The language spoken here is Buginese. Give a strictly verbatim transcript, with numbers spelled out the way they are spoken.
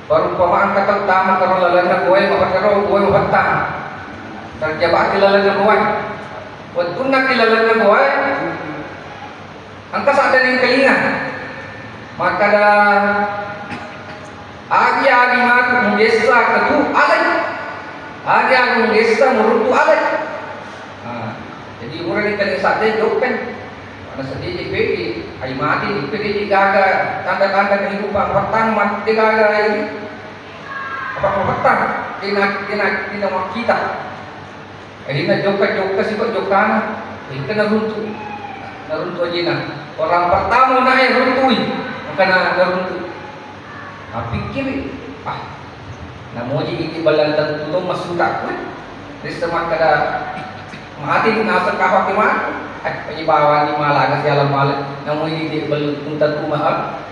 Barumpama engka tau tama karo lalenna boe, mapatero boe mapettang. Terjebak ki lalenna boe. Wettunna ki lalenna boe, engka sadda nengkalinga. Makkada, agi-agi matu mugessa ketu alai. Agi-agi mugessa muruntu alai. Nah, jadi ura nengkalinga sadda jokkan. Karena sedih di pedi, ai mati di pedi gaga tanda-tanda kehidupan. Pertama mati gaga ini. Apa petang? Dina, dina, dina kita. Akhirnya jokka-jokka siko jokkana, engka naruntu. Naruntu ajina. Orang pertama nae runtui, engka na naruntu. Napikkiri, ah, namoji idi ballang tentu to masuda kue. Rissa makkada, mati naseng kafa ke mati. Ah, penyebabani malaga sialam male. Namoji idi ballang tentu mahal.